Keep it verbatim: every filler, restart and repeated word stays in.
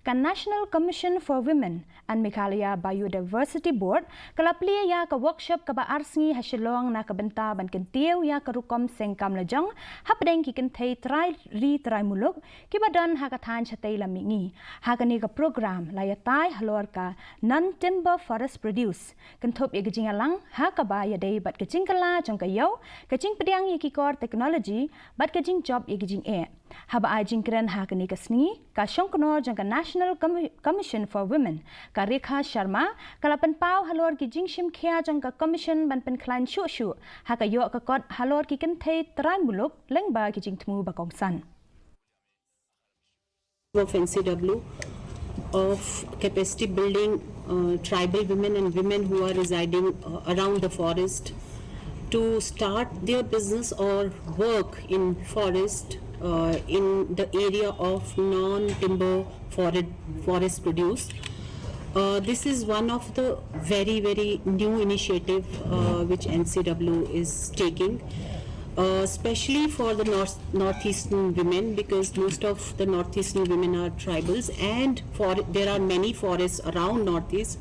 Ka National Commission for Women and Meghalaya Biodiversity Board ka la plie ïa ka workshop kaba ar sngi ha Shillong na ka bynta ban kyntiew ïa ka rukom seng kam lajong hapdeng ki kynthei trai ri trai muluk kiba don ha ka thaiñ shatei lam mihngi. Ha kane ka program la ïatai halor ka non timber forest produce, kynthup ïa ka jingïalang ha kaba ïadei bad ka jingkylla jong ka ïew, ka jingpdiang ïa ki kor technology bad ka jingjop ïa ka jingeh. Haba ai jingkren ha kane ka sngi, ka shongknor jong ka National Com- Commission for Women, ka Rekha Sharma, ka la pynpaw halor ki jingshim khia jong ka Commission ban pynkhlaiñ shuh shuh ha ka ïoh ka kot halor ki kynthei trai muluk lyngba ki jingthmu ba kongsan. Of N C W of capacity building uh, tribal women and women who are residing uh, around the forest to start their business or work in forest uh, in the area of non-timber forest, forest produce. Uh, this is one of the very, very new initiative uh, which N C W is taking, uh, especially for the north, northeastern women, because most of the northeastern women are tribals, and for there are many forests around northeast.